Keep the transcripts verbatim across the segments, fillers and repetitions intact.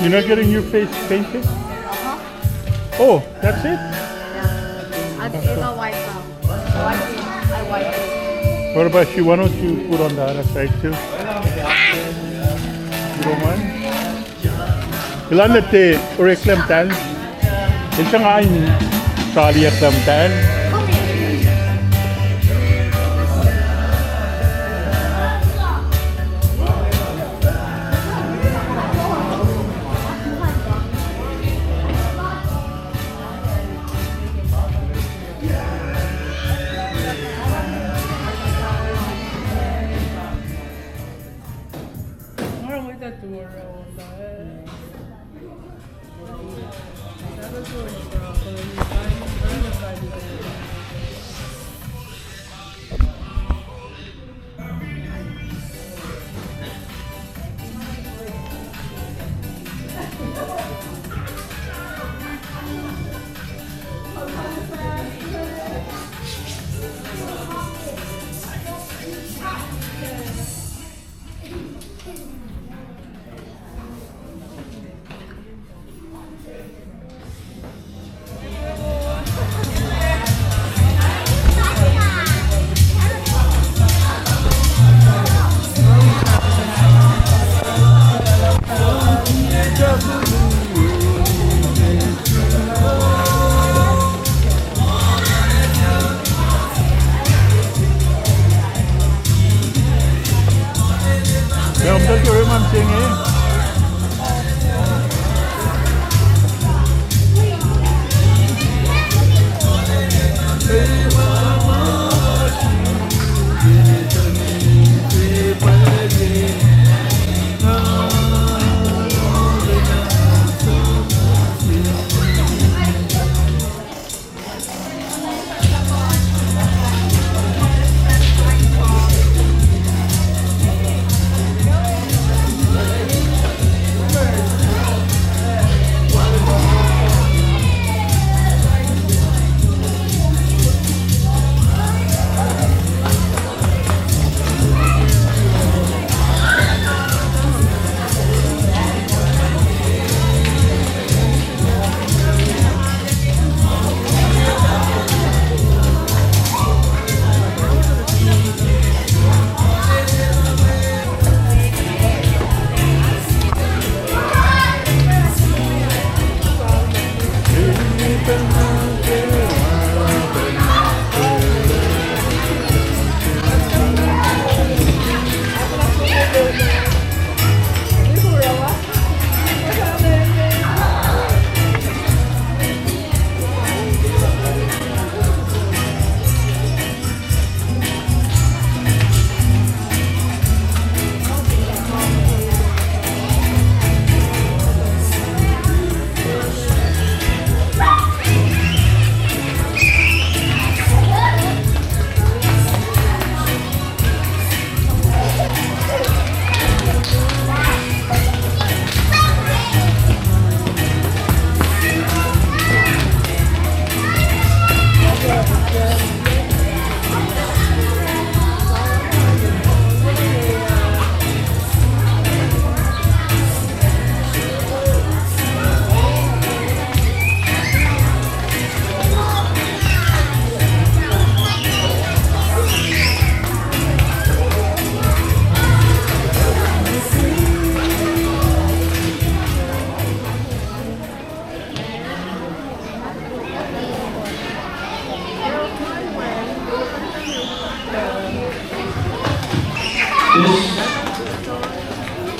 You're not getting your face painted? Uh-huh. Oh, that's it? Yeah. I'll do the white now. White, I white. What about you? Why don't you put on the other side too? You don't mind? Elan nuh te oreklac muhtahl. El sang in saliyaklac muhtahl.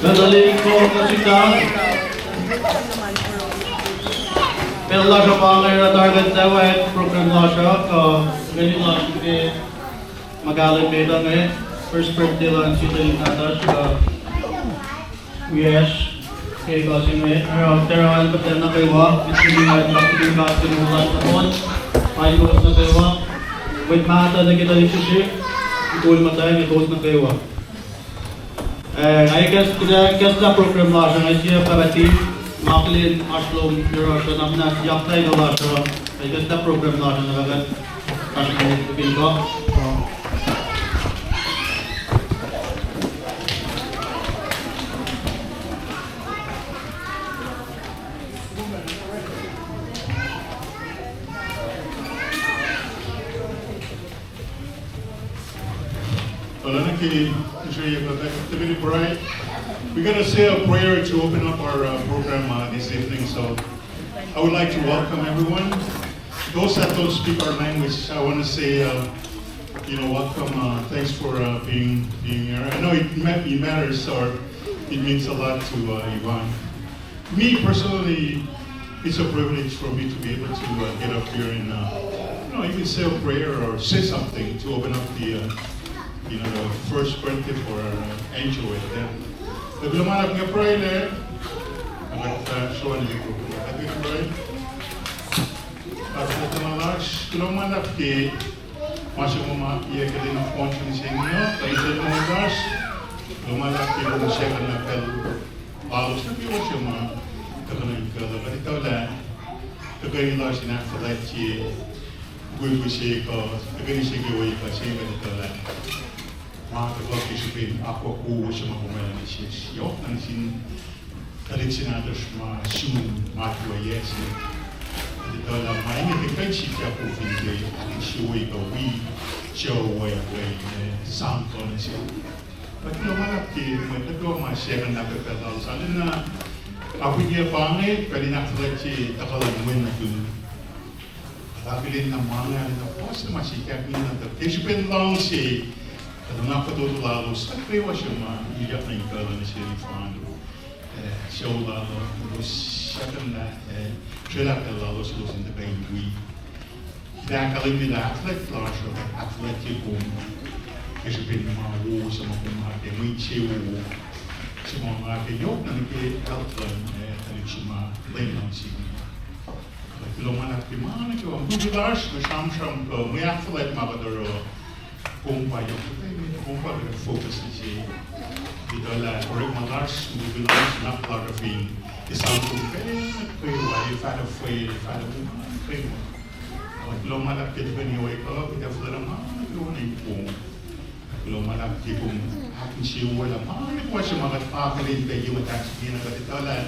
Pacl tuhlihk nuh sihk ah. Pacl lasr uh pa inge, oruh target ah wacngihn program lasr uh, kuh mani lasr ke ma kahlwem met uh inge, first birthday luhn sie tuhlihk nahtuhsr uh, wiyacsr ke kuh se inge, oruh, oruh an pacl nuh kwewa, met liki ma kuht luhngse God ke moul lasr nohfohn, ma kowos nuh kwewa, mwet mahtuh nuh ke tuhlihk srihsrihk, mukul muhtwacn, kowos nuh kwewa. Eh, nga ikacs, ikacslah program lasr uh, nga sie pahpah team, nga akihlen oasr lom yohrohsr uh, na muhnahs yaktai kuh lasr uh, nga ikacslah program lasr uh, na fahkwack oasr lom fin kuh. We're gonna say a prayer to open up our uh, program uh, this evening. So I would like to welcome everyone. Those that don't speak our language, I want to say, uh, you know, welcome. Uh, thanks for uh, being being here. I know it, ma- it matters, or it means a lot to uh, Ivan. Me personally, it's a privilege for me to be able to uh, get up here and uh, you know, even say a prayer or say something to open up the uh, you know, the first birthday for uh, Angel with them. Kuloh ma luhlahp ke pruhe lac. Kuloh ma luhlahp ke pruhe. Kuloh ma luhlahp ke ma se ma ma yac ke lwen fohn se inge, kuht in kuloh ma luhlahp ke kom siyuck na pacl lalos nuh kwewa se ma tuhkuh nuh in kuh, kuht etuh lah tuhkweni lasr in ahkfuhlwactye, kwewa se kuh tuhkweni se ke we kuh se kuht etuh lah ma tuhkuh ke srihpen akwuck wowo se ma kom oraclah nuh sesr, yohk nuh sin tuhlihk se nahtuhsr ma sun ma tuh yac se. Kuht etuh lah ma inge ke kuht sikyak kom fin ke ahkinsewowoye kuh wi sucu we kuh in sang kuh nuh sesr. Kuht kuloh ma luhlahp ke mwet nuh kwewa ma siyuck na pacl lalos, arulacna kapihn yac pa inge pacl in ahkfuhlwactye tuhkuh luhn wen nuhtum. Kuht akihlen na ma inge arulacna puhs na ma sikyak ninac tuh ke srihpen luhngse, kuht nuhnkuh fototo lalos nuh kwewa se ma ilyak nuh in kuh nuh sel Ivan, sucu lalos, elos siyuck na, srwaclah pacl lalos elos in tuhkuh in wi. Kuht ahkkahlwemye lah ahkfuhlwact lasr uh ahkfuhlwactye kom ke srihpen ma wo suc ma kom nga ke, mwe insewowo suc ma nga ke, yohk nuh ke health luhn tuhlihk se ma lwen luhngse inge. Kuht kuloh ma luhlahp ke ma nuh kwewa, mwe lasr, mwe sramsram kuh mwe ahkfuhlwact ma kuht oruh, kom pa yohk, kom pa focus nuh se. Kuht etuh lah orekma lasr, mwe lasr, nuhnak lasr fin esam kom pacl nuh kwewa, ac fahla fwel, ac fahla kom nuh kwewa. Kuht kuloh ma luhlahp ke tuhkweni we kuh kuht ac fuhlwelah ma nuh kwewa nuh in kom. Kuloh ma luhlahp ke kom ahkinsewowoye ma nuh kwewa se ma kuht akihlen pac ye mwet ahksakihn, kuht etuh lah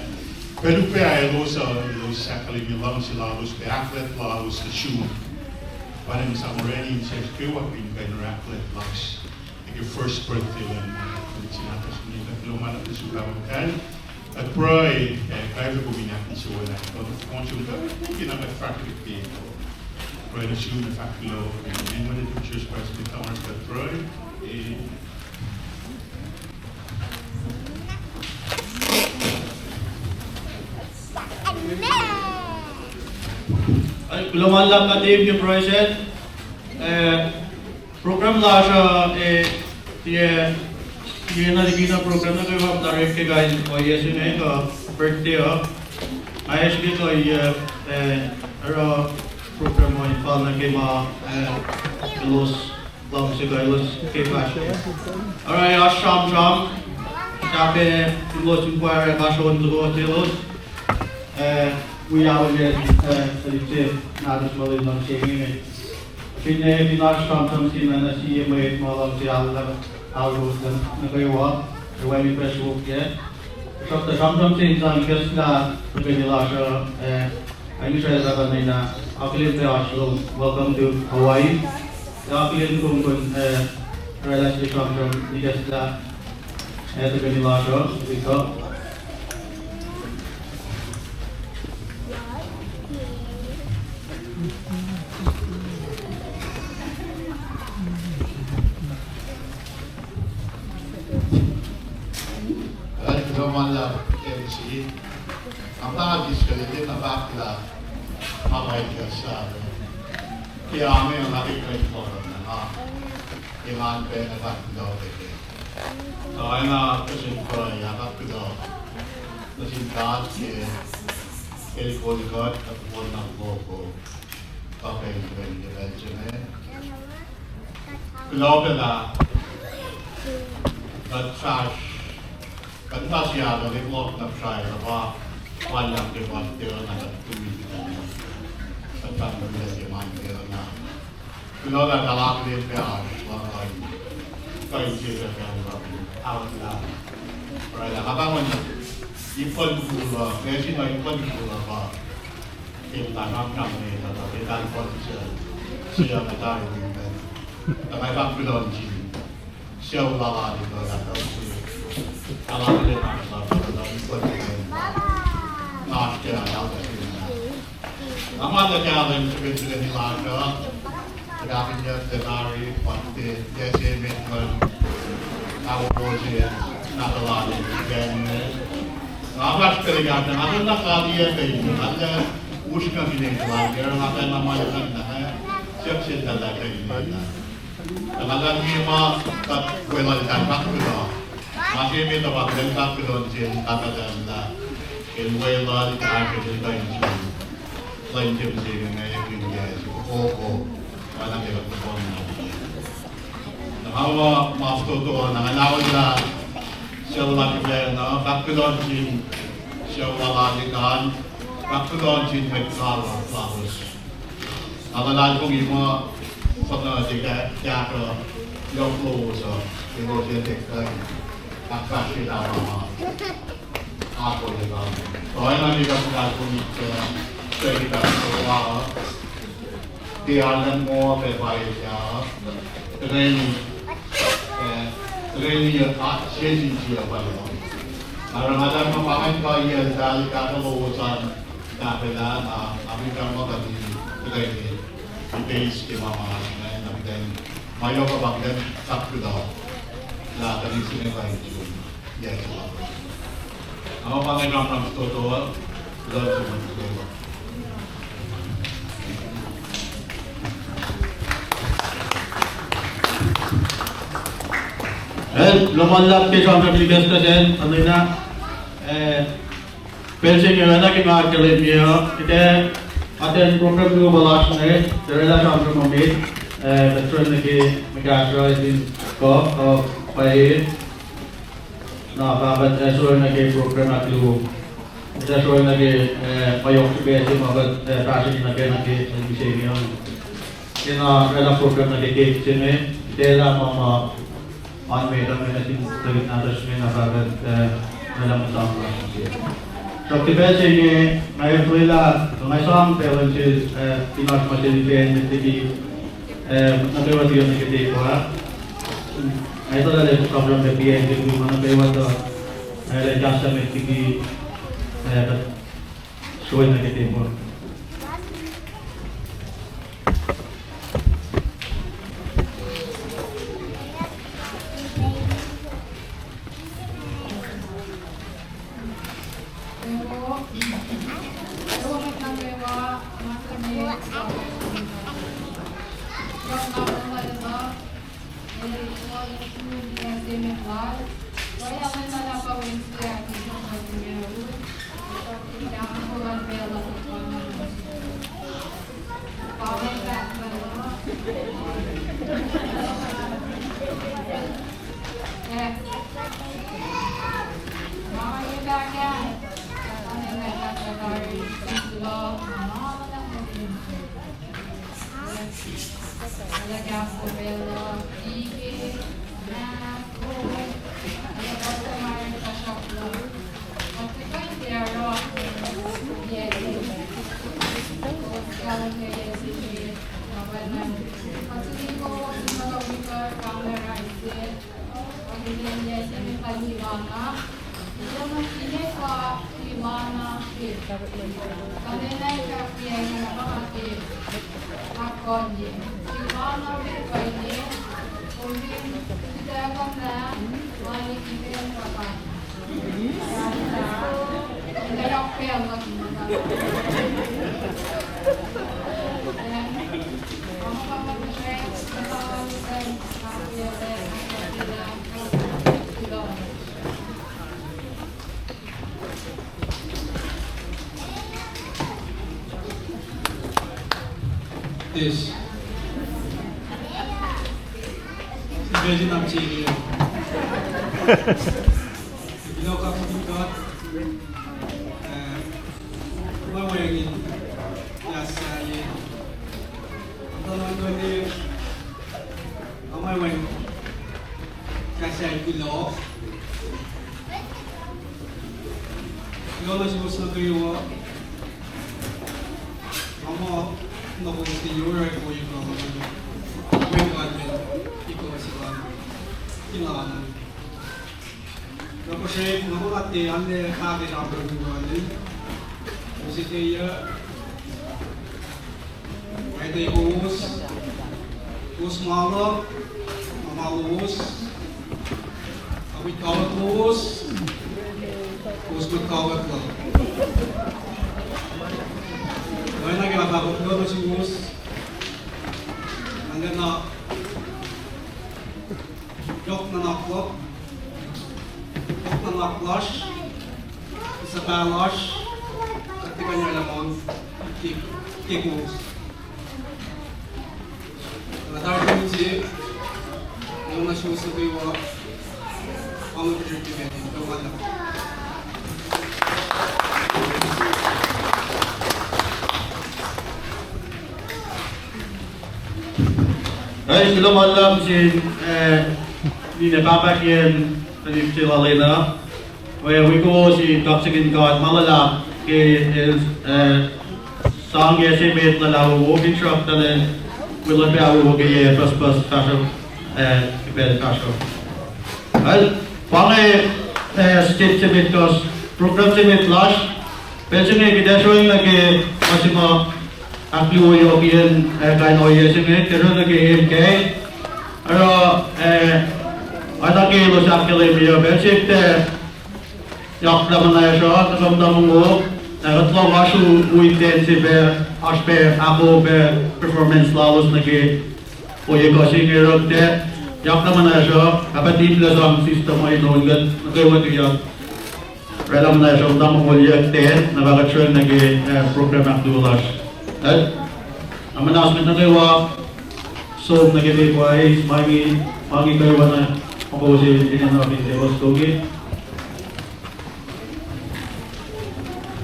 pacl upac elos uh, elos ahkkahlwemye luhngse lalos pac, ahkfuhlwact lalos nuh sum. Pa inge sang orani insiyacsr kwewa fin kuh in oruh ahkfuhlwact lasr ke first birthday luhn tuhlihk se nahtuhsr inge. Kuht kuloh ma luhlahp nuh sum, Pahpah muhtahl. Kuht pruhe, ac kaifwe kom in ahkinsewowoye, kuht fohn sum kuht ke na kuht fahsrelihk ke pruhe nuh sum ac fahk kuloh ke inen mwet nuhtum Jisus Kraist, mwet luhngse kuht pruhe. Amen. Kuloh ma luhlahp nuh sin ke pruhe se. Eh, program lasr uh, eh, tiac, tiac na liki na program nuh kwewa ma orek ke kain ohiyac se inge kuh birthday uh. Nga srihke kuh, eh, oruh program uh in fal nuh ke ma, eh, elos luhngse kuh elos ke fahsr. Oruh oasr sramsram, sahp elos in pwacr ac fahsr on luhk selos. Eh, wi aollah, eh, tuhlihk se nahtuhsr ma lwen luhngse inge. Finne fin oasr sramsram se inge, na sie mwet ma luhngse alu, alu nuh kwewa, ac wacngihn fahsr wokyac. Tuhsruhktuh sramsram se in sang ikacslah tuhkweni lasr uh, ac, ac Israel sahp nuh in akihlen pac oasr lom Welcome to Hawaii. Ac akihlen kom kom, eh, oraclah sie sramsram ikacslah, eh, tuhkweni lasr uh, ikuh. Kuloh ma luhlahp, M C. Nga pa diskalete na pa kuloh ma pa ikacslah ke ange nga ke kuht forum na nga engan pac na pa kuloh ke ke. Oacna kuht in pruhe, nga pa kuloh nuh sin God ke El kol kuht, kuht kol na koko, pa pacl in kuht in kuloh pac lah kuht fahsr, kuht fahsr yac kuht fohlohk na Psalm, kuht pa wallah ke kuht tiac na kuht tui kuht fahsr na kuht tiac na. Kuloh lah kuht akihlen pac oasr ma kuh in, kuh in sesr pac in kuh in ahklah. Oraclah, nga pahngon ipul mukul uh, meac sin ipul mukul uh pa eltahl namnam ne eltahl, eltahl fal sel, sel muhta in pacl. Tuh nga fahk kuloh nuh sin Sucu lal Alika, ahkos sie. Alu ke na sa pa na in kuht in na ke alu ke na. Nga muh lah kahlwem srihpen srihpen lasr uh, kuht ahkihnyuck tari, pa tiac se met luhn awowo se, na tuhlihk kacne. Nga fahsr ke kahsruh, nga tuh na kaliyac pac, nga lah usrnguck in etuh lah, nga tuh na ma yakan na, siyuck sel tuh lah kain na. Tuh nga lah nge ma kuht weluhl tuh fahk kuloh. Ma se met uh pa kuht fahk kuloh nuh sel tuh lah, el weluhl tuh fahk kuloh nuh sel. Lwen se mihsenge nga ekihn ke soko, ma na ke kuht nohfohn na. Tuh nga muh ma fototo na nga na weluhl sucu lal Alika na, fahk kuloh nuh sin sucu lal Alika, fahk kuloh nuh sin mwet kawuck lalos. Nga luhlahlfongi muh, fahk na tiac kahsruh yohk lowos uh, elos ac tiac kuh in ahkfahsryelah ma akwuck uh. Oacna ke kuht luhlahlfongi ke, ke kuht uh, ke arlac muh pac pwacye uh, tuhkweni, eh, tuhkweni, ah, sie sin sie pwacye uh. Oruh nga luhlahlfongi ma kuht kuh in etuh lah kahsruh lowos an tahfwelah, na, na fin kuht muh kuht in tuhkweni, in eis ke ma ma, na, na, ma yohk uh pa kuht in fahk kuloh lah kuht in sine kain June. Yes, Lord. Nga pa inge sramsram fototo, kuloh nuh sin mwet kwewa. Eh, luhman luhlahp ke sramsram in Pastor Sen, amena, eh, pacl se inge oacna ke nga akihlen inge uh, kuht ac attend program luo pa lasr inge, tuh oraclah sramsram ma met, eh, kuht sroang nuh ke mwe kahsruh in kuh, kuh, pwacye. Na, pa kuht, eh, sroang nuh ke program ahkluo. Kuht ac sroang nuh ke, eh, ma yohk srihpac se ma kuht, eh, fahsrweni nuh ke, nuh ke, eh, mihsenge uh. Ke na oraclah program nuh ke cake se inge, kuht ac lah ma, ma, an me, an me nuh sin tuhlihk nahtuhsr inge na pa kuht, eh, oraclah muhsam lasr se. Tuhsruhktuh pacl se inge, nga ac fihlah, nga sang pacl in sel, eh, in oasr ma sel ipen met liki, eh, nuh kwewa tiac nuh ke tepuh. Nga etuh lah sramsram pac tiac ke ma nuh kwewa tuh, eh, lah kahs met liki, eh, kuht sroang nuh ke tepuh. Yes. Imagine I'm saying, you know, God, uh, my way in, yes, uh, yeah. I'm not going to, I'm my way. Kahs in kuloh. Kuloh nuh suwos nuh kwewa. Nga muh nuh kowos ke yohrohl ko ikuh ma, wen God, ikuh se lal. Kuloh, kuloh srihk, nga muh nga tiac anle fahkwack sramsram luhn Moses, nga tiac kowos, kowos ma luhk, ma ma lowos, mwet kawuck lowos, kowos mwet kawuck luhk. Oacna ke nga fahk kuloh nuh suwos, nga lwelah yohk nuhnak luhk, yohk nuhnak lasr, suhpah lasr, kuht tiac kuh in oraclah ma ke, ke kowos. Nga tari kowos, nga nuh suwos nuh kwewa, pa inge kuht tiac kuh in oraclah. Kuloh ma luhlahp sin, eh, ninac pahpah kiyacn tuhlihk se lal Lena. Wi kowos in kaksakihn God ma luhlahp ke el, eh, sang ke se met luhlahp wo finsrak tuhlihk, wi luhn pac wo ke yac pucspucs fahsruh, eh, ke pacl fahsruh. Al, pa inge, eh, state se met lasr, program se met lasr, pacl se inge kuht ac sroacng nuh ke ma se ma ahkluo yohk iyacn, eh, kain ohiyac se inge, kuht ac sroacng nuh ke M K. Oruh, eh, oacna ke elos ahkkahlwemye uh, pacl se kuht ac yaklah muhnahs uh, tuhkuh muhta mongo, ac kuht lohng oasr wi ten se pac, oasr pac ahkoo pac performance lalos nuh ke ohiyac kuh se inge, oruh kuht ac yaklah muhnahs uh, ac pa tilac sang system uh in on kuht nuh kwewa tuyak. Oraclah muhnahs uh, muhta mongo liyeyuck ten, na pa kuht sroacng nuh ke, eh, program ahkluo lasr. Eh, announcement nuh kwewa, som nuh ke tepuh eis, ma inge, ma inge kwewa na, ma kowos enenuh fin tepuh soko inge.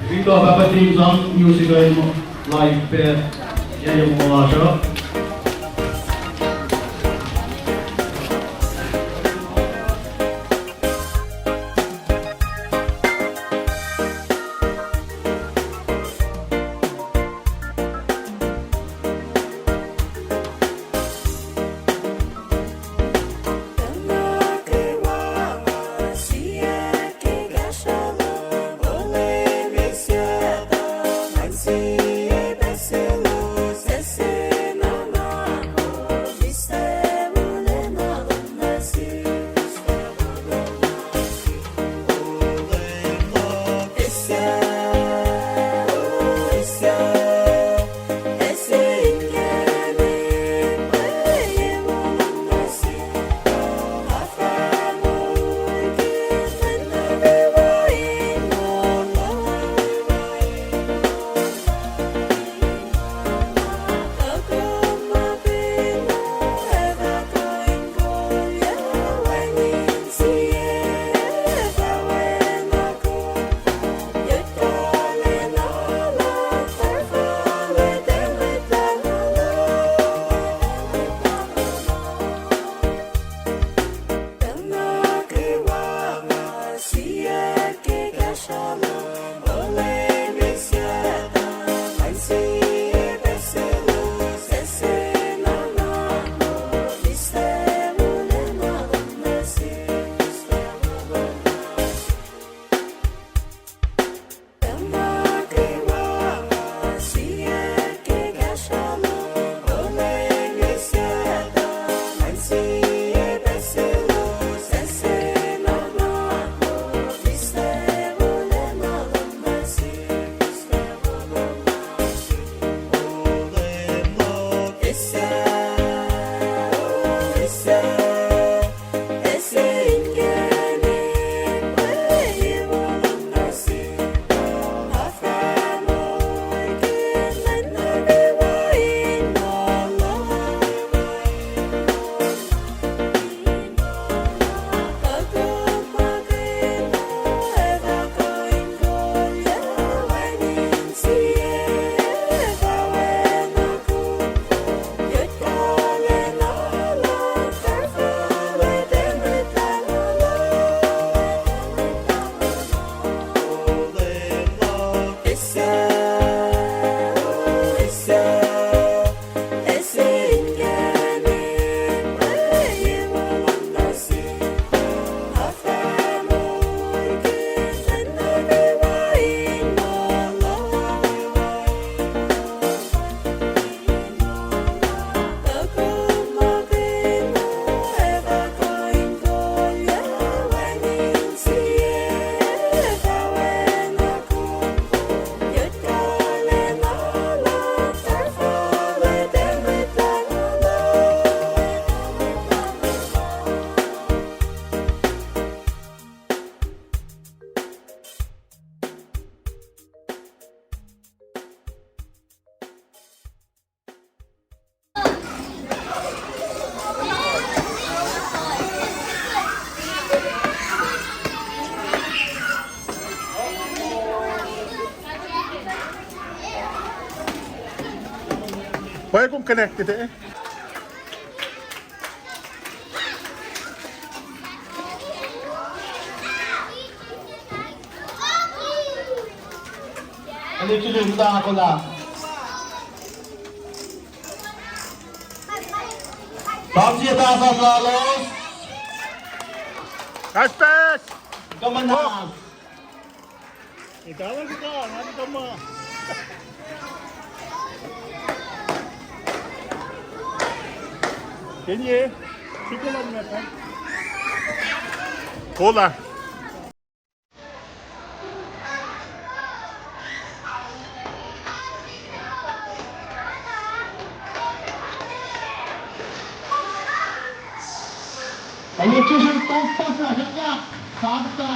Fin kuh Pahpah Tim sang music uh live pac, yac mongo lasr uh. Kom connected, eh? Ane chilin ta kola. Tamsie tasan lalos. Pass, pass. Come on, oh. Italan kita, nga di kama. Kenye, sikolan nga ta. Kola. Ane chilin ta kola, sakta.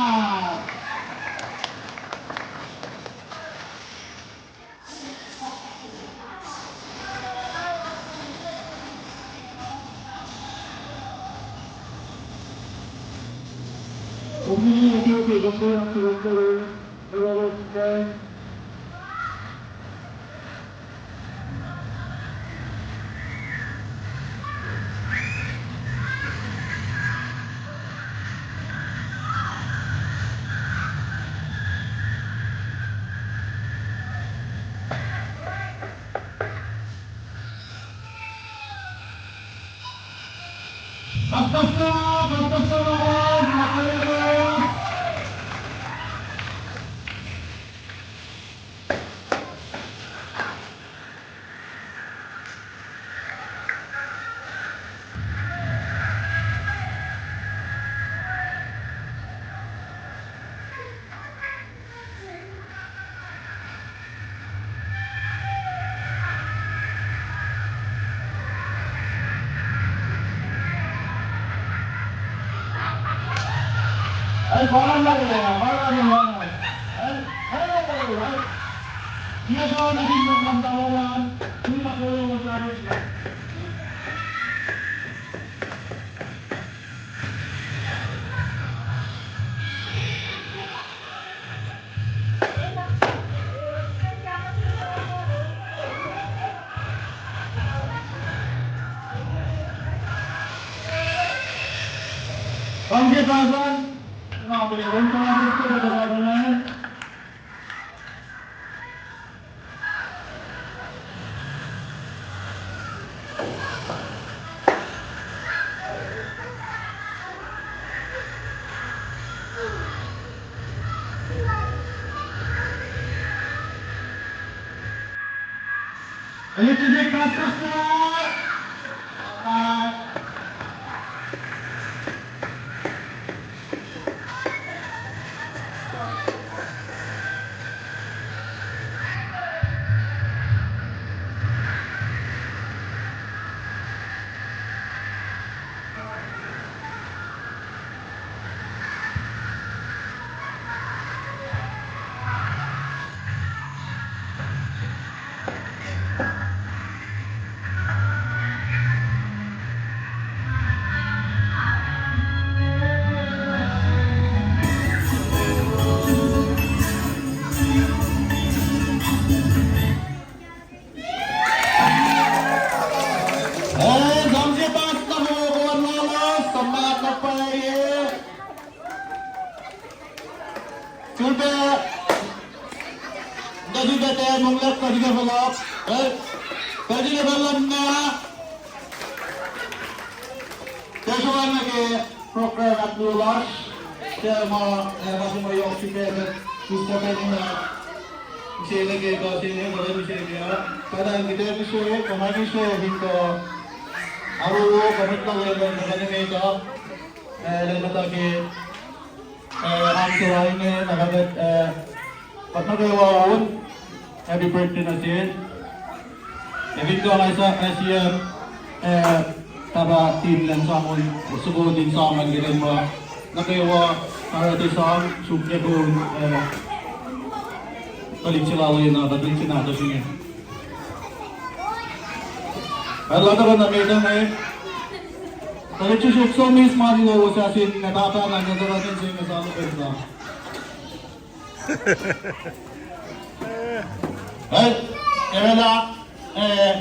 Sulpac, nga sulpac ta monglac kuh srihpac fohlohk, eh, kuh srihpac fohlohk na, kuh srihpac nuh ke program ahkluo lasr, kuh ma, eh, ma se ma yohk srihpac, kuh srihpac nuh, mihsenge kuh se inge, kuh mihsenge, kuh na kuht ac mihsenge, kuh ma mihsenge fin kuh, aruwo, kuh mwet luhn Leum, kuh na met uh, eh, lwelah muhta ke Eh, answer inge, na kuht, eh, kuht nuh kwewa on, happy birthday nuh sel. Ac fin kuh nga sa, nga sie, eh, pahpah team lwen sang on, soko team sang an keten ma, nuh kwewa, arati sang, suk ne kon, eh, tuhlihk se lal ena, tuhlihk se nahtuhsr inge. Ac lata na met inge. Tuhlihk se suk so mis ma lowos ah sin nga pahpah na nga tuhlihk se inge sa lukun sa. Eh, eh, la, eh,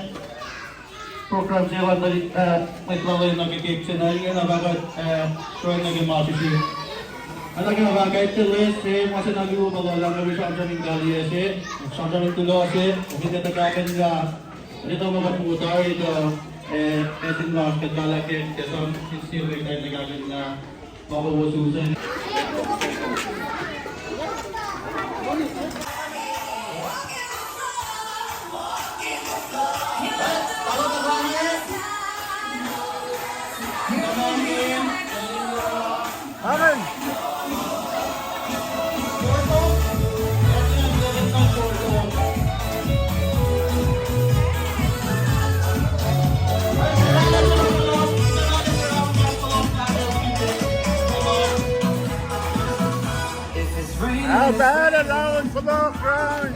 Program se luhn, eh, mwet lal nuh ke cake se na inge na fahkwack, eh, sroang nuh ke ma srihsrihk. Ac nuh ke ma fahkwack ke list se, ma se na luo pa lal an, nga wi sramsram in kaliyac se, sramsram in kuloh se, in etuh kahkihn lah, in etuh ma kuht tari tuh, eh, etin ma kuht lal ke, ke sang in stil in kuht in kahkihn lah, ma kuht wo susen. Amen. How about it, Alan Football Ground?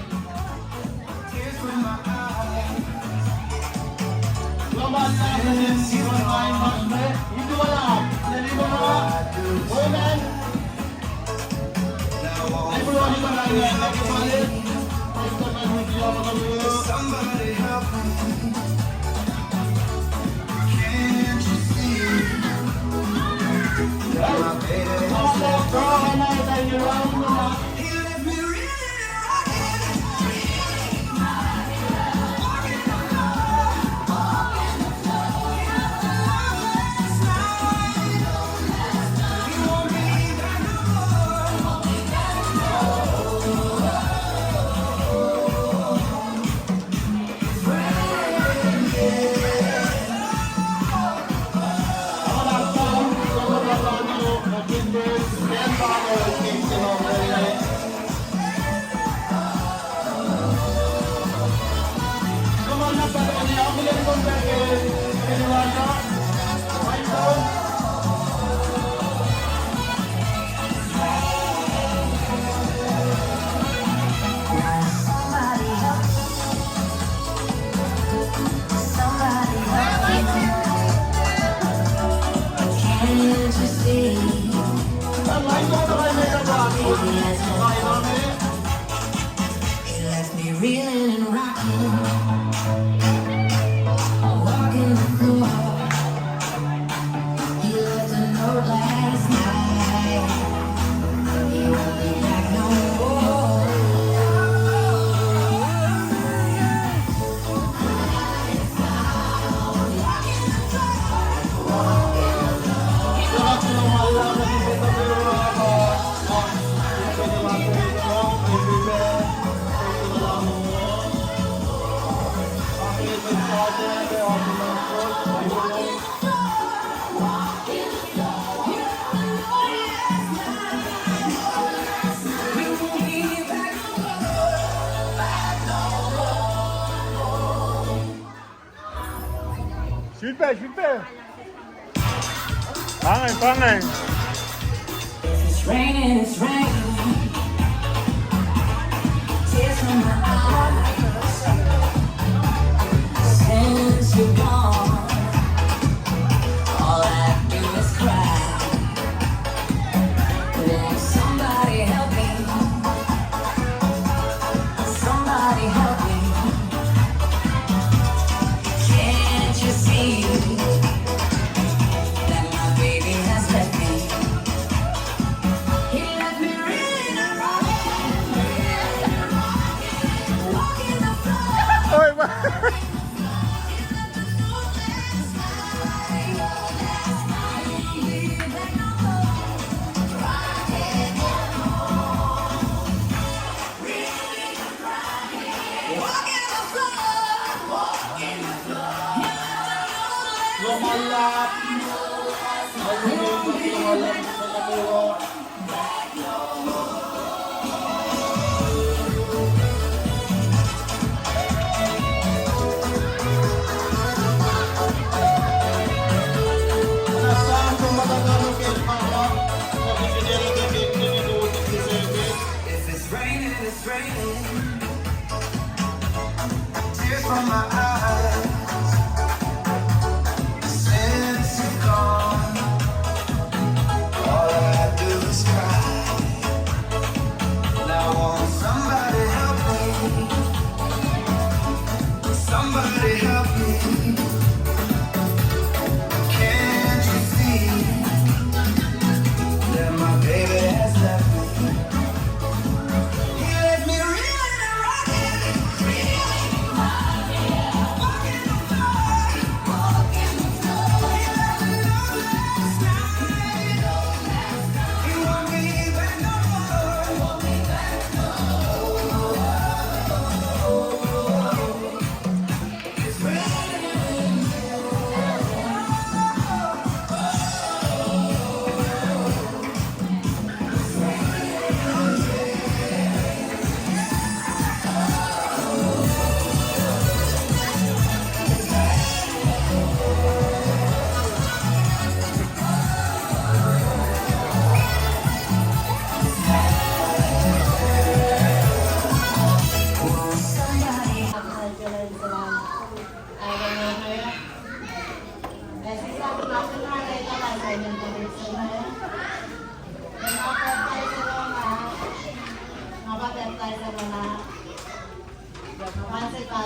He left me reeling and rocking, walking the floor. He left a note last night. He won't be back no more. Sülpac, sülpac. Pangeng, pangeng. It's raining, it's raining. Tears from my eyes. Since you're gone, all I do is cry. Won't somebody help me? Somebody help me. Can't you see that my baby has left me? He left me reeling and rocking, walking the floor. Oi, ma- If it's raining, it's raining. Tears from my eyes. Since you've gone,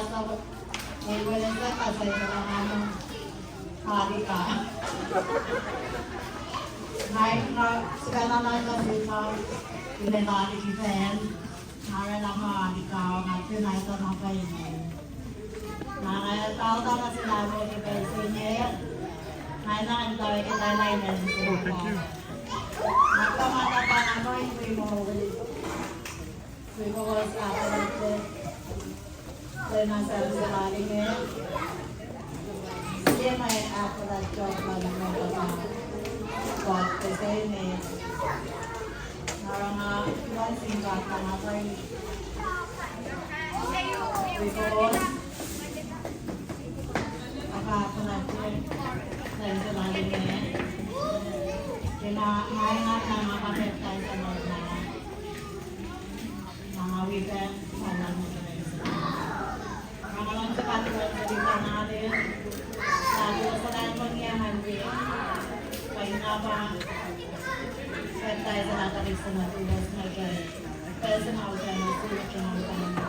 Ewe nesa ka sa ina nga na alika. Ngai nga sifacna na nuh sin ma ine na aliki fan. Nga oraclah ma alika, nga tiac na etuh na pwacye. Na nga talta nuh sin Alu ke pacl se inge. Nga enenuh in tari ke tari na inen se. Nga kama na pa na noin wi mo wi. Wi mo was ahkolah ke lwen na sel se lal inge. Sie ma ahkolah job lal inge pa. But the same is. Nga oraclah luhngse sin God pa nga pwacye. Wi mo was. Apa ahkolah ke lwen se lal inge. Ke ma, ma nga, ma nga pa baptize lal na. Nga wi pac, ma nga wi pac. Nga luhngse pa tuh luhngse liki na de. Sa tuh luhngse lal pa ngia ngan wi. Pa ina pa. Baptize na tuhlihk se na tuh luhngse na ke. Pacl se na upac na sulaclah ke ma upac na.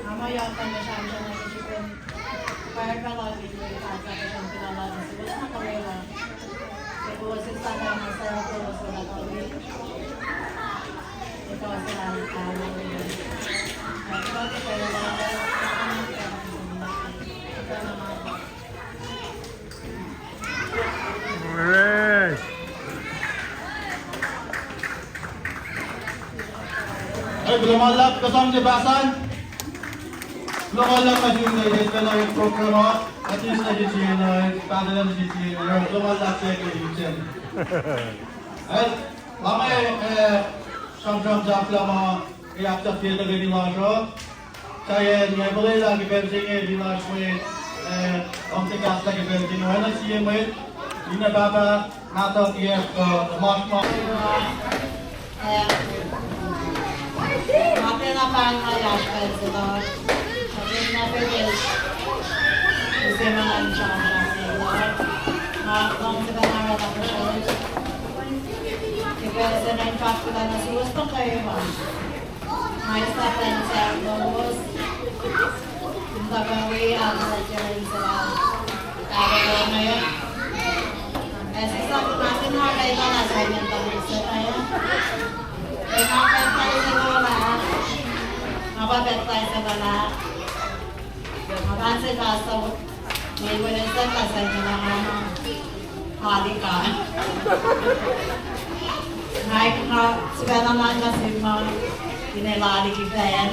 Nga muh yohk pac sramsram nuh ke srihpen pwacr pacl uh ke pacl sahk sramsram pacl uh suwohs na kuloh. Ke kowos sahk sramsram nuh sel kowos suwohs na kuloh. Ke kowos sahk sramsram nuh sel kowos suwohs na kuloh. All right. Hey, kuloh ma luhlahp, kuloh ma luhlahp nuh sin mwet program uh, at least nuh sin sie, uh, panel nuh sin sie, uh, kuloh ma luhlahp ke ke. Hey, ma inge, uh, sramsram sahflah ma, uh, ke ahksahfyelah ke fin lasr uh. Sahyacn nga molwelah ke pacl se inge fin lasr mwet, uh, luhngse kahslah ke pacl se inge, oacna sie mwet, ine pahpah, nahtuhk, yac, uh, masma. Nga eis na pacl sahk lowos. Fin tuhkuh wi, ah, kuht ke lwen se lal. Ahkkahlwemye. Ac sislah kuht in arlac etuh lah assignment uh se inge. Ac nga baptize se lal ah. Nga pa baptize se lal ah. Nga pa se pastor. Mweyen se pastor se lal ah. Alika. Nga, nga sifacna nuhnkuh sin ma ine lal liki fan.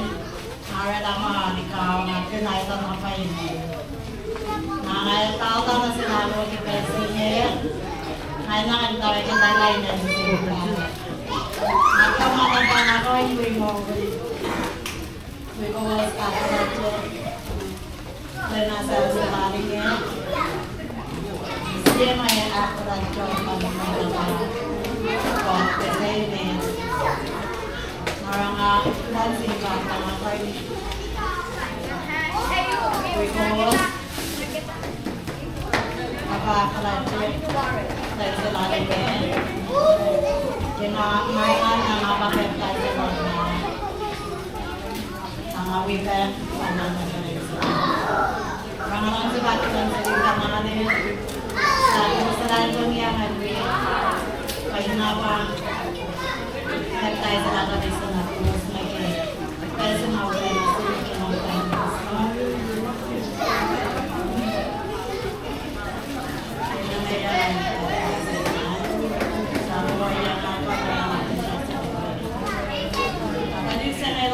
Nga oraclah ma alika, nga tiac na etuh na pwacye. Na nga talta nuh sin Alu ke pacl se inge. Nga enenuh in tari ke tari na inen se. Nga kama na pa na noin wi mo wi. Wi kowos ahkolah ke lwen na sel se lal inge. Sie ma ahkolah job lal inge pa. But the same is. Nga oraclah luhngse sin God pa nga pwacye. Wi kowos. Apa ahkolah ke lwen se lal inge. Ke nga, nga, nga, nga pa baptize se lal ah. Nga wi pac, nga luhngse pa tuh luhngse liki na de. Sa tuh luhngse lal pa ngia ngan wi. Pa ina pa. Baptize se lal ah, baptize se lal ah, baptize se lal ah, baptize se lal ah.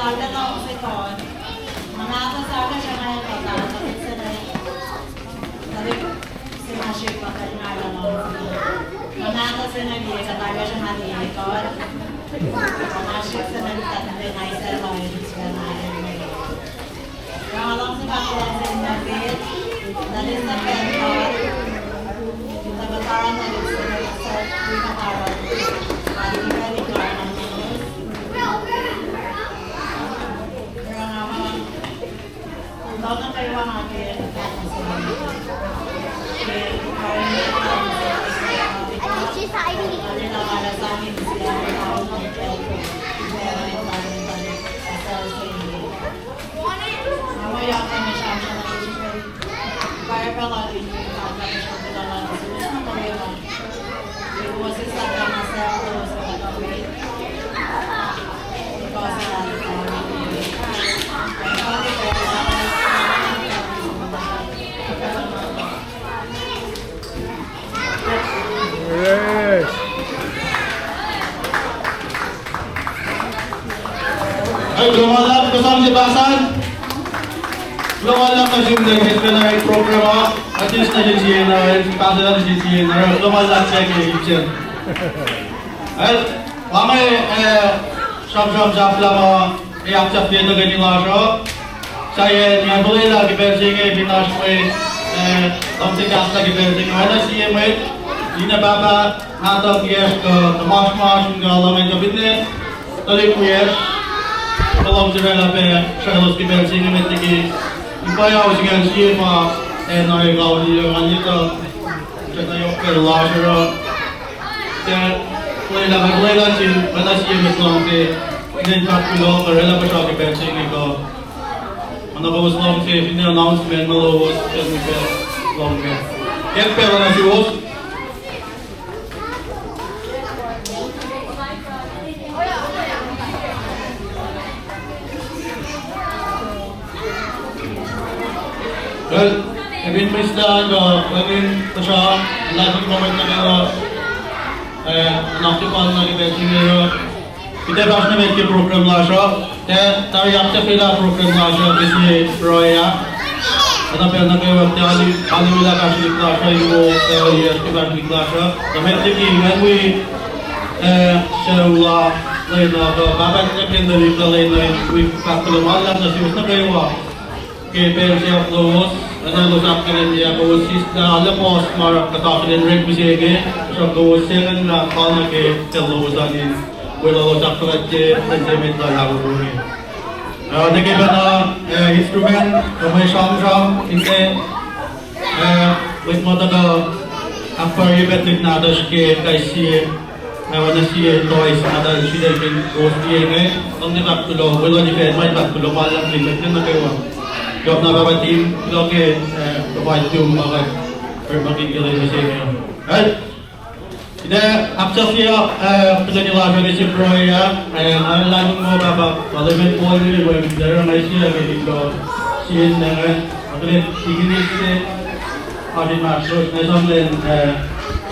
Pahpah luhngse God. Nga muhta sahk sruhmuhn God, tuhlihk se na, tuhlihk se na srihk pahpah nga luhngse. Nga muhta se na liye, tuhlihk se na liye God. Nga srihk se na tuhlihk se na liye God. Nga luhngse pahpah luhngse na liye. Tuhlihk se na God. Tuhlihk se na God. Yes. Hey, kuloh ma luhlahp, kuloh ma luhlahp, kuloh ma luhlahp nuh sin mwet ke program uh, artist nuh sin sie na, pastor nuh sin sie na, kuloh ma luhlahp ke ipsen. Hey, pa inge, eh, sramsram sahflah ma, eh, ahksahfye tuhkweni lasr uh. Sahyacn nga fuhlwelah ke pacl se inge fin oasr mwe, eh, luhngse kahslah ke pacl se inge, oacna sie mwet, ninac pahpah, nahtuhk wiyacsr kuh, kuh masrmasr in kalmacn kuh finne tuhlihk wiyacsr, kuh luhngse oraclah pac sraclos ke pacl se inge met liki in pwacye oasr ingacn sie ma, eh, na ekuh in liye ngan etuh, sracna yohk pacl lasr uh. Ke lwelah, ke lwelah sin, lwelah sie mwet luhngse, inen fahk kuloh, kuh oraclah puhsra ke pacl se inge kuh. Oacna kowos luhngse, finne announcement ma lowos, pacl nuh ke luhngse. Ke pacl nuh suwos. Well, emin Mista, uh, emin Tasha, lati comment nuh kwewa, uh, anakipan nuh ke pacl se inge uh. Kuht ac fahsr nuh met ke program lasr uh. Tiac tari ahksahfyelah program lasr uh ke sie pruhe ah. Oacna pacl nuh kwewa tiac alu, alu lah fahsrwelihk lasr uh, in wo, uh, yes, ke fahsrwelihk lasr uh. Tuh met liki ingacn wi, uh, sucu la lwen uh, kuh pahpah ninac ke tuhlihk la lwen uh, wi fahk kuloh ma luhlahp nuh suwos nuh kwewa. Ke pacl se ahklowos, oacna elos ahkkahlwemye, kowos sislah, arlac puhs ma kuht akihlen orek mihsenge, tuhsruhk kowos sacnguhnlah kalmac ke pacl lowos an in weluhlos ahkfuhlwactye, kuht in tiac met luhlahp inge. Uh, nuh ke pacna, uh, instrument, kuh mwe sramsram, inge, uh, mwet ma tuhkuh ahkpwacrye pac tuhlihk nahtuhsr ke kais sie, uh, oacna sie toys ma eltahl sritacl fin kowos liye inge, kuht in fahk kuloh, weluhl Ifen, ma in fahk kuloh ma luhlahp nuh sin mwet nuh kwewa. Yohk na pahpah team, kuloh ke, uh, provide tum ma kuht orekmakihn ke lwen mihsenge. Right? Kuht ac ahksahfye, uh, tuhkweni lasr uh ke sie pruhe ah, uh, nga luhlahlfongi muh pahpah, Clement Paul, we, we, there are nice here, we, we, uh, sie inge, akihlen tikinis se, oasr inmahsrlosr, nga esam lwen, uh,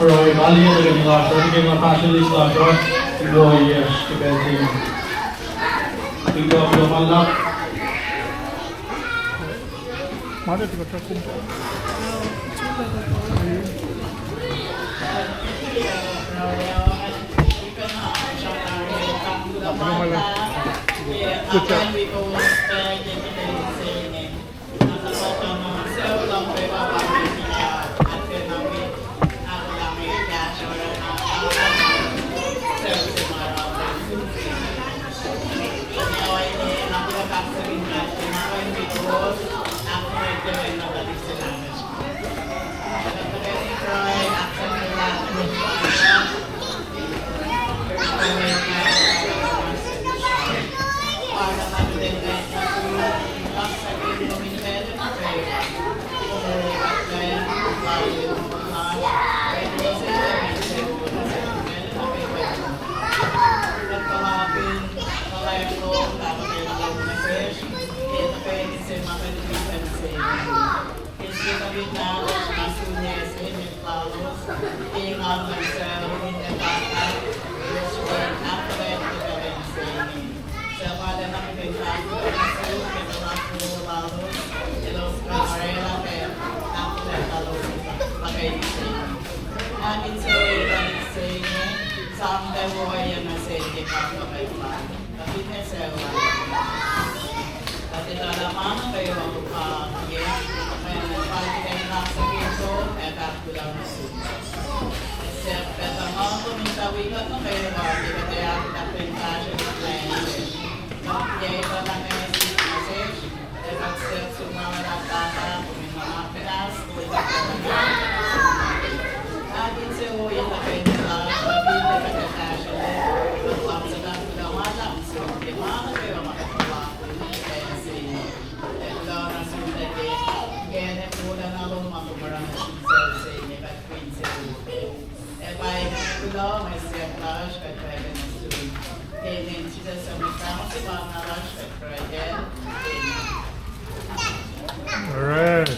pruhe, kaliyac tuhkweni lasr uh, ke nga pastor lasr uh, in wo yes, ke pacl se inge. Kuloh ma luhlahp. Good job. Insewowo se inge sang tuh ohiyac nuh sel ke kapkapwack lal, kuht in eis lal. Kuht etuh lah ma nuh kwewa kuh oyac, mweyen fal kuht in kahsruh ke som ac fahk kuloh nuh sum. Siyuck pac tuh nga kom in tuh wi kuht nuh kwewa ke kuht ac ahkuhtweyac fahsrwelihk lal. Kuht tiac etuh lah meac sihk nuh sesr, ac kuht siyuck sum ma luhlahp Pahpah, kom in nuhnak muhnahs, kol kuht ke ahkinsewowoye nuh ke lasr, kuht in tiac fahsrwelihk, kuht luhngse fahk kuloh ma luhlahp sum ke ma nuh kwewa ma kuht puhlakihn ke pacl se inge. Ac kuloh nuh sum pac ke inkacnek wolacna lom ma kom oruh nuh sesr ke pacl se inge, kuht kuh in insewowo. Ac pa inge kuloh ma siyuck lasr kuht pacl nuh sum. Ke inen Jisus Kraist, Mwet Lahngo sefanna lasr, kuht pruhe kac. Amen. All right.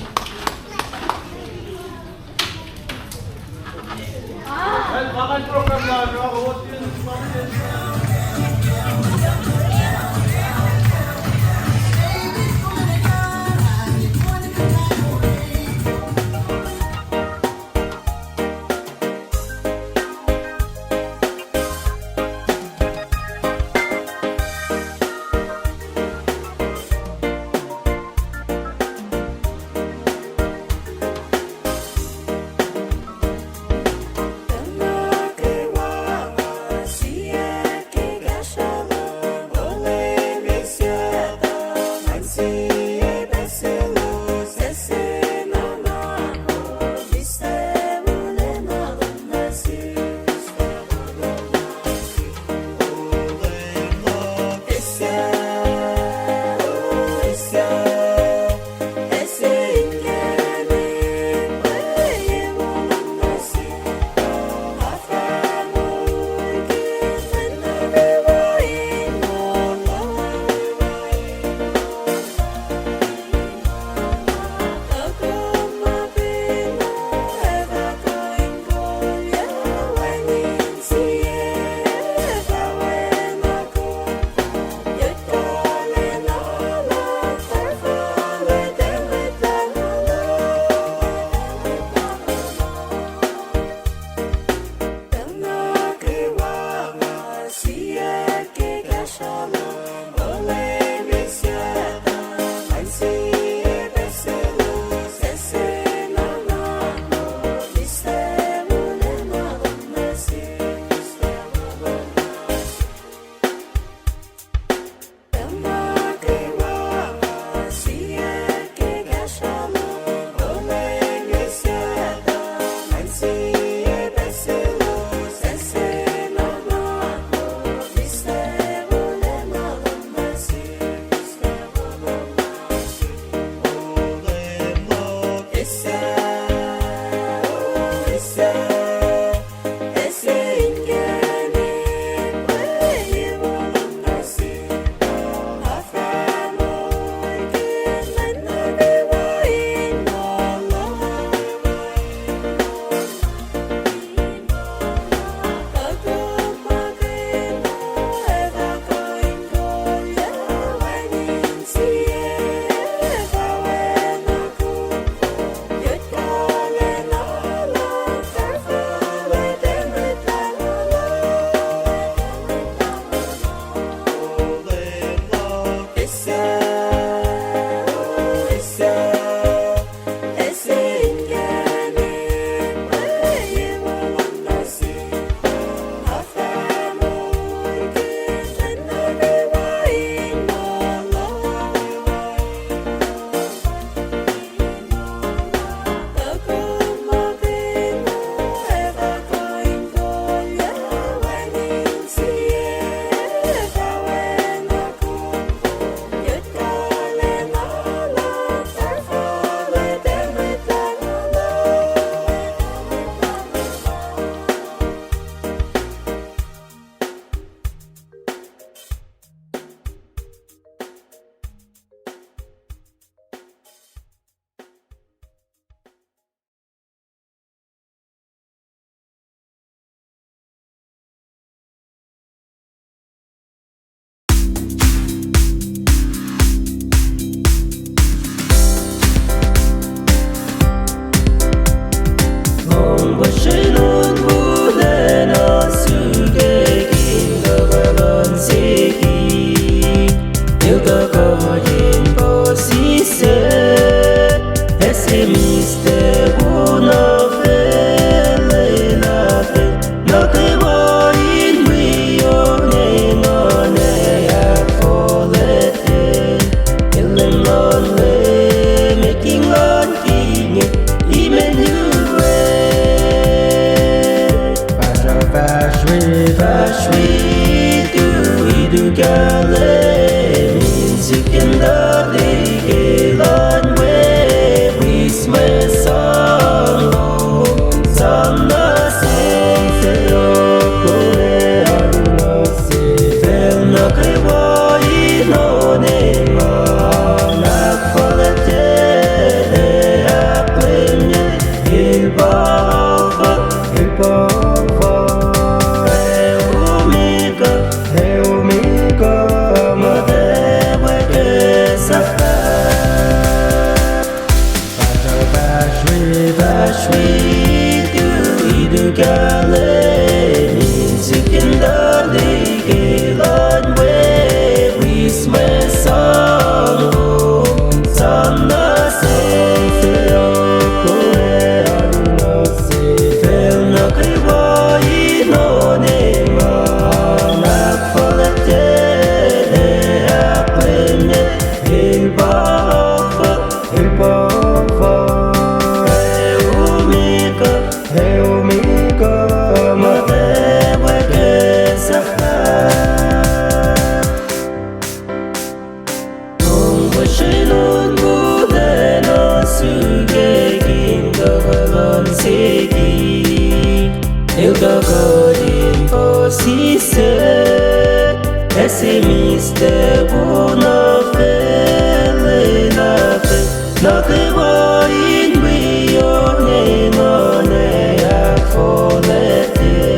Sise, ase miste puna fele na fe, na kwewa in wi on engan ac ahkfohlactye.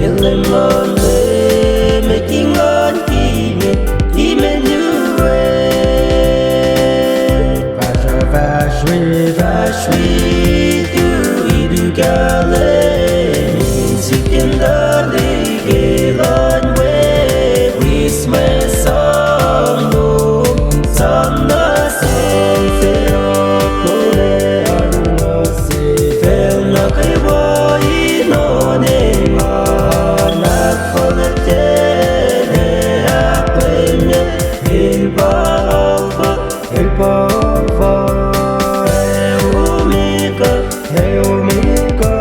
Elan luhn Leum, mekingan kime, Emmanuel. Fahsruh, fahsr wi, fahsr wi, tu itukalem, in sikin tali ke luhn we, wisma sang lom, sang na sang se, kole arumas, sifacna kwewa in on engan, ahkfuhlwactye, ahkpwacye, el pa Alpha, el pa Omega, el Omega,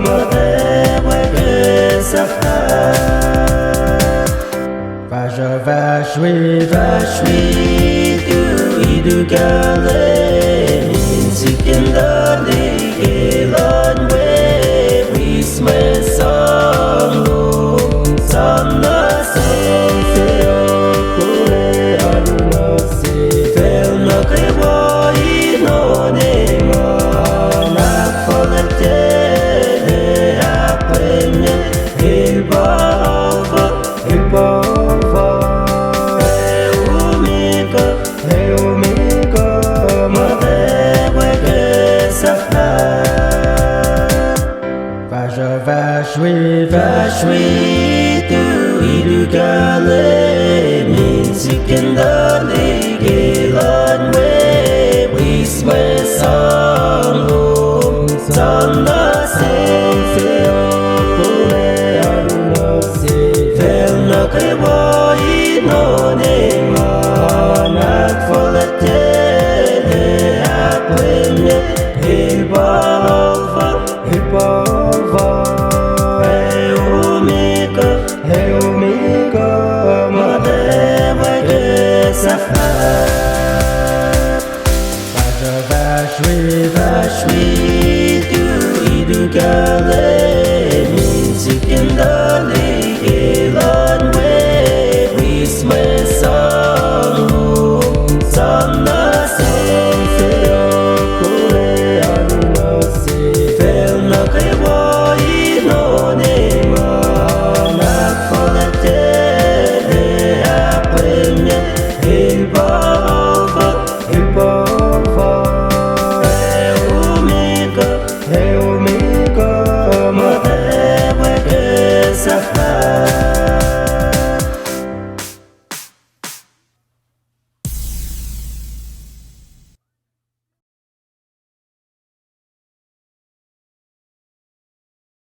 ma pwacye ke sahflah. Fahsruh, fahsr wi, fahsr wi, tu itukalem, in sikin tali ke luhn we, wisma sang lom, sang na sang se, kole arumas, sifacna kwewa in on engan, ahkfuhlwactye, ahkpwacye, el pa Alpha, el pa Omega, el Omega, ma pwacye ke sahflah. Fahsruh, fahsr wi, fahsr wi, tu itukalem, in sikin tali ke luhn we, wisma sang